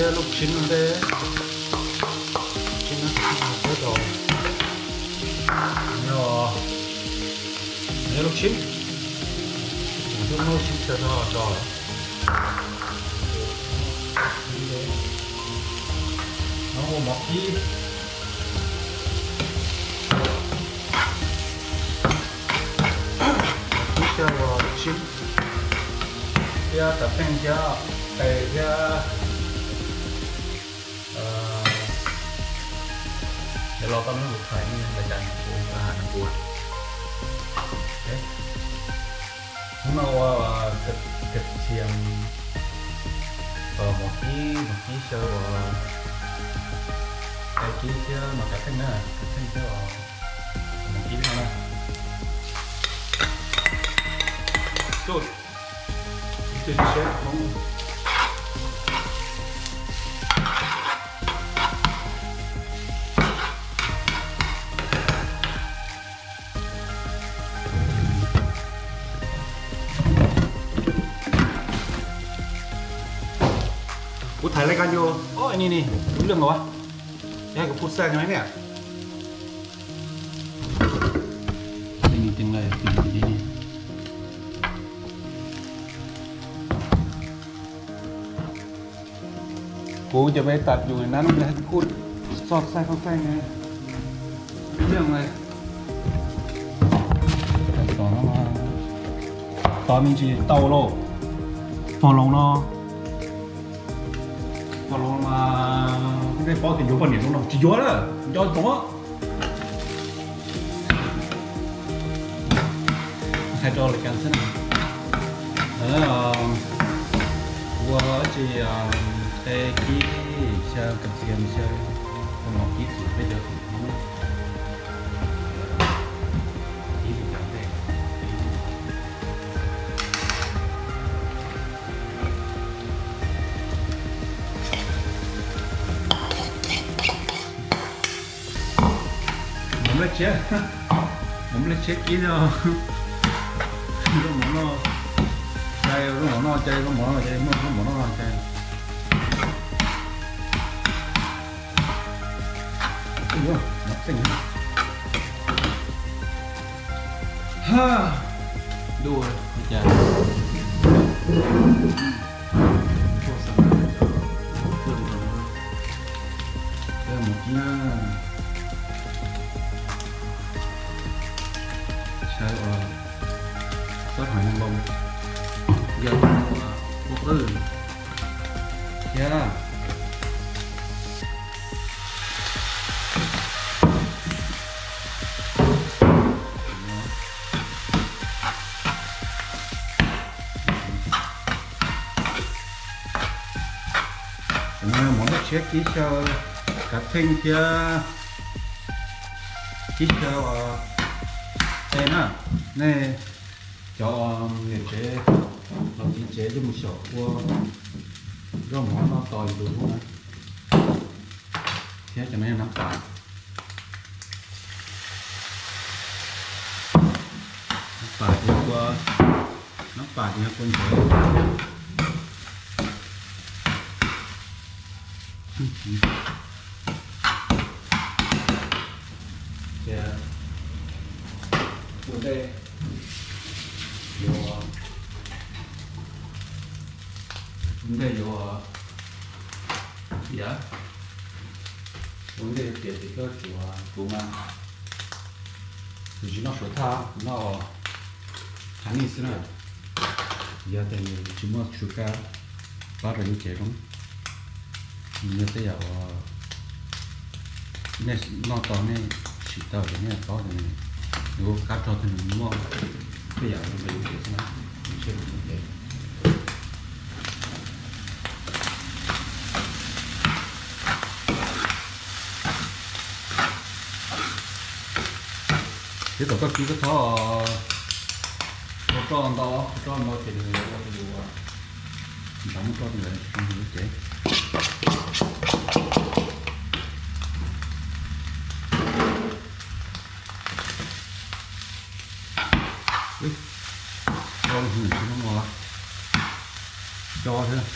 Lub tshib no ntej, tshib no tsis tau, yog, yog lub tshib, lub tshib tshaj tag tso lawm. No ua mov kib, mov kib xyaw ua lub tshib thiab kav theej thiab qe thiab. Ces los tau no kuv thaij lawv cas kuv, kuv. Hnub no ua kas txias, mov kib, mov kib xyaw ua qe kib thiab no kav theej na, kav theej thiab mov kib no na. Kuv thaij lawv kas yus, o ni ni, kuv lwj nkaus, yog kuv pub xaj no ne. Kuv cov me tas yus nab kuj txog xaj koj xaj ne. Yeej li. Tos me ntsis tau lauj. Pog Loos no, pog Loos mas nej paub tias yuav poj niam zoo no tsis yuav lawm, nco ntsoov. Hais rau lawv kas xwb na. Ua tsis, qe kib xyaw, kas txias xyaw, mov kib xwb, peb cov xwm Hmoob kib li cov ntej. Mov nplej tshiab, mov nplej tshiab kib no, zaub mov noj, cai zaub mov noj, cai zaub mov noj, cai muaj zaub mov noj cai. Mov xeej ha, dua li cas. Mov kib na, xyaw ua xob hais nag loo, yog ua qwj thiab. Mov nplej tshiab kib xyaw, kav theej thiab kib xyaw qe na. Nej cov niam tsev los txiv tsev coj mus xyaum ua zaub mov noj tos yus tus hlub na. Thiab cov no yog nab pas, nab pas ces ua, nab pas ces yog kua ntxawv. Ces ua ntej yuav, ua ntej yuav tiav, ua ntej yuav tiav ces koj tsuav kuv mas, kuv tsis noj suav thaj, kuv noj Chinese xwb na. Yog tias nws tsis muaj sugar, pab rau yus cev zoo. Nws yog tej yam uas nej noj tau nej sim tau ces nej paub tias nws kuj qab rog thiab nws muaj tej yam zoo rau yus cev xwb na, nws thiaj li muaj cev. Ces thaum koj kib koj txhob ua roj ntau, ua roj ntau ces nws ua rau yus nrov muaj roj ntawd tsis zoo rau yus cev. Rau lub hwv tsis muaj ua, rau thiab.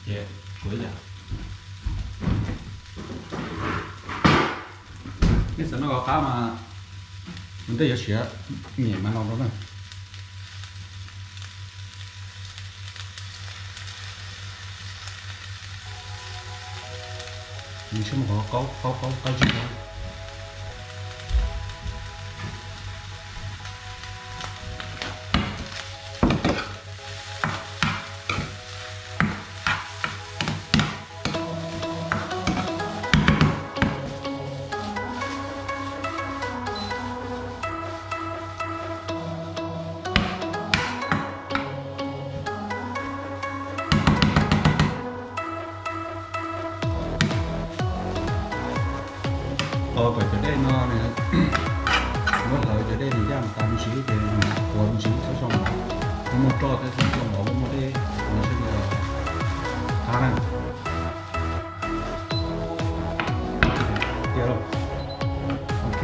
Li ces kuv ib yam. Nej xav noj qab mas ua ntej yuav siav nyem mas no rau na. Nws tsis muaj qhov qaub qaub qaub qab zib no. Tos kom cov dej no nws muab hlawv cov dej nws yaj tas me ntsis ces nws qhuav me ntsis txhob tso mov. Muab muaj roj thiab txhob tso mov, muab muaj dej no seb qab na. Tiav lawm. Ok.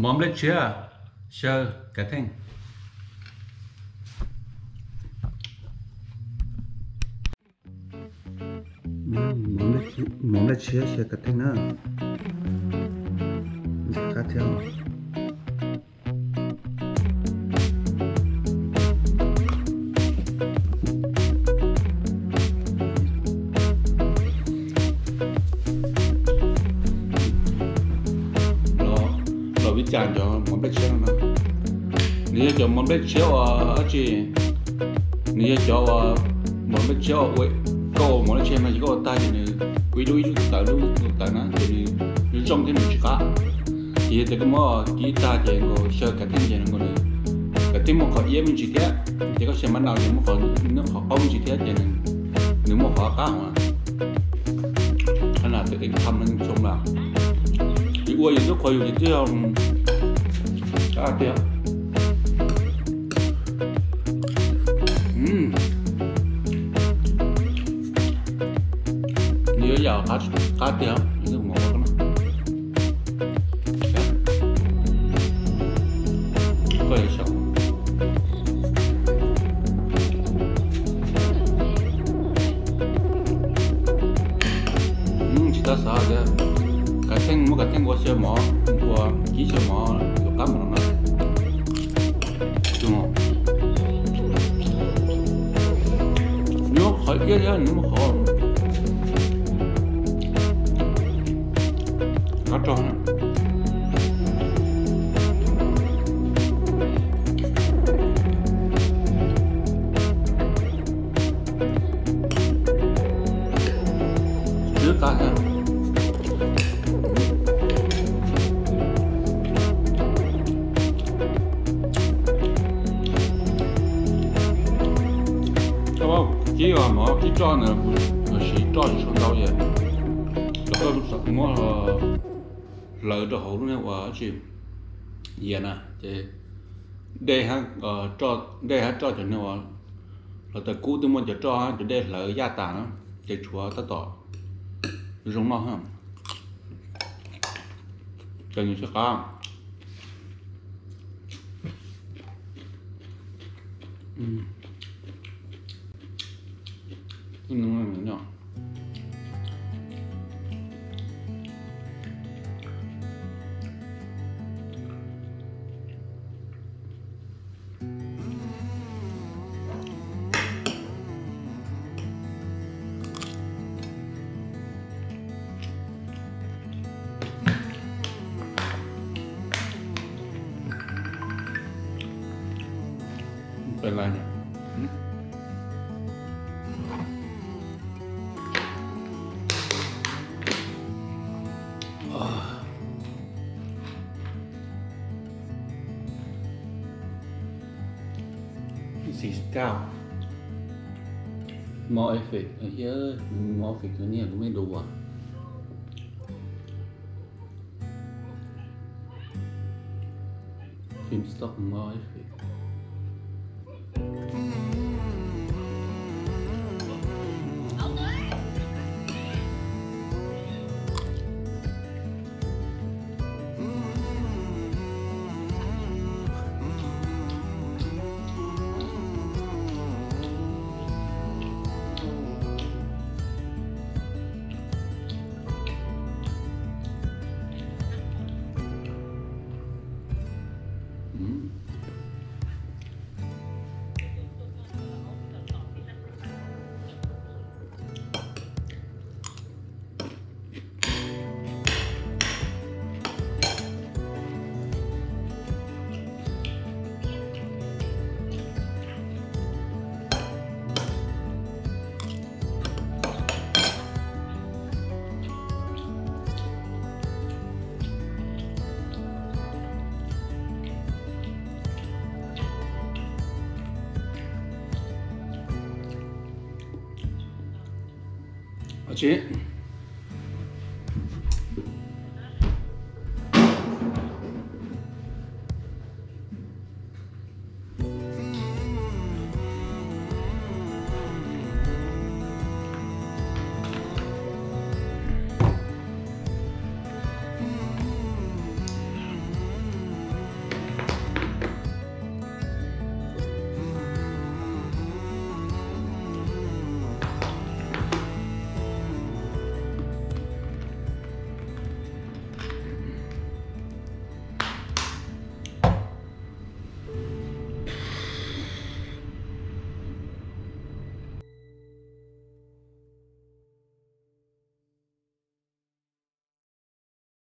Mov nplej tshiab, xyaw kav theej. Mov nplej tshiab xyaw kav theej na. Qab thiab. Los vim cas cov mov nplej tshiab no na, nws yog cov mov nplej tshiab uas dab tsi, nws yog cov uas mov nplej tshiab uas koj ua mov nplej tshiab no ces koj ua tag ces nws ua ib lub ib lub tawv lub tus tawv na ces nws zoo thiab nws tsis qab. Ces yog tias koj muab kib tag ces nkaus xyaw kav theej ces nkaus nws kav theej muaj qhov iab me ntsis thiab, ces koj xyaw mab nau ces muaj qhov nws qhov qaub me ntsis thiab ces nws muaj qhov qab hov. Qhov no tus eev tham xoo lawm, yus ua yus twb qhuas yus ces twb qab tiag. Nws yuav yam qab tiag. Tsis tau xav tias kav theej muab kav theej ua xyaw mov, ua kib xyaw mov yuav qab mus no na. Nws muaj qhov iab thiab nws muaj qhov qab rog na. Twb qab thiab. Kib mov kib roj ntawd kuv siv roj tsis tshua ntau yom, rau Koj muab hlawv rau hauv lub niag uas tsi yias na ces dej, dej hab roj cov niag uas hlawv tawv kub twb muab cov roj hab cov dej hlawv yaj tas na, ces tshuav tab tom zoo noj hab. Cov nws sib qab. Xis kauj, mob eb fem, mob eb fem tus niag kuv me dua. Phim stock mob eb fem. Ua tsi,